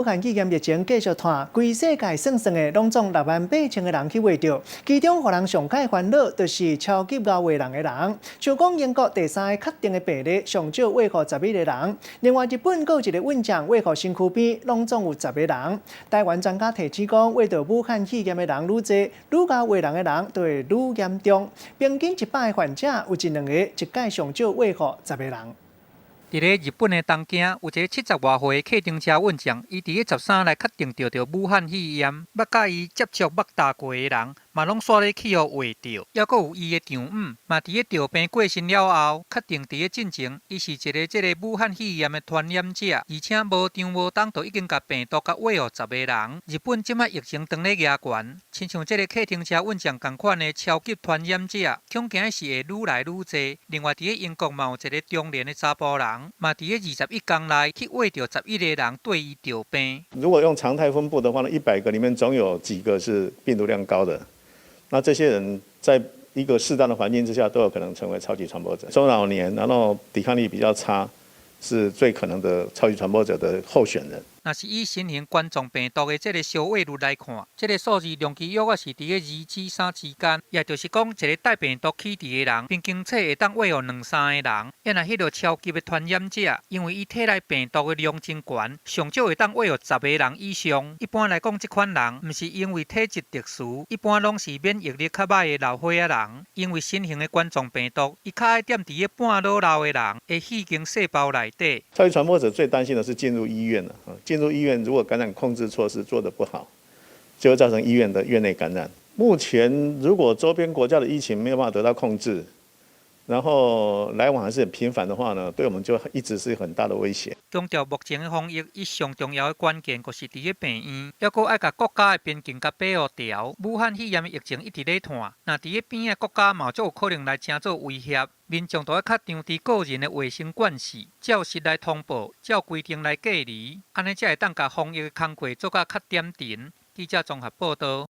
漢肺炎疫情繼續拖，規世界算算的，攏總6萬8千個人去穢著。其中，予人上蓋煩惱，就是超級𠢕穢人的人。像講英國第三个確定的病例，上少穢予11個人。另外，日本閣有一个孕婦穢予身軀邊，攏總有十個人。台灣專家提醒講，穢著武漢肺炎的人愈濟，愈𠢕穢人的人就會愈嚴重。平均100個患者有一兩個，一擺上少穢予十個人。佇咧日本的東京，有一个70外歲的客丁車運將，伊佇咧13來確定著著武漢肺炎，捌佮伊接觸捌搭過的人，嘛攏煞咧去予穢著，猶閣有伊的丈姆，嘛佇咧著病過身了後，確定佇咧進前，伊是一个這个武漢肺炎的傳染者，而且無長無冬就已經共病毒共穢予十個人。日本這擺疫情當咧夯懸，親像這个客丁車運將仝款的超級傳染者，恐驚是會愈來愈濟。另外，佇咧英國嘛有一个中年的查埔人，嘛佇咧21工內去穢著11個人對伊著病。如果用常態分布的話呢，100個裡面總有幾個是病毒量高的。那這些人在一個適當的環境之下，都有可能成為超級傳播者。中老年，然後抵抗力比較差，是最可能的超級傳播者的候選人。若是以新型冠狀病毒的這个相穢率來看，這个數字量其約仔是佇咧2至3之間，也就是講，一个帶病毒體質的人，平均體會當穢予兩三个人。啊若彼个超級的傳染者，因為伊體內病毒的量真懸，上少會當穢予十個人以上。一般來講，這款人毋是因為體質特殊，一般攏是免疫力較䆀的老歲仔人。因為新型的冠狀病毒，伊較愛踮佇咧半老老的人的血經細胞內底。超級傳播者最擔心的是進入醫院了，進入醫院，如果感染控制措施做得不好，就會造成醫院的院內感染。目前，如果周邊國家的疫情沒有辦法得到控制，然後來往還是很頻繁的話呢，對我們就一直是很大的威脅。強調目前的防疫，伊上重要的關鍵就是佇咧病院，猶閣愛共國家的邊境共保護牢。武漢肺炎的疫情一直咧拖，若佇咧邊仔國家嘛足有可能來成做威脅，民眾都愛較重視個人的衛生慣勢，照實來通報，照規定來隔離，按呢才會當共防疫的工課做甲較點陣。記者綜合報導。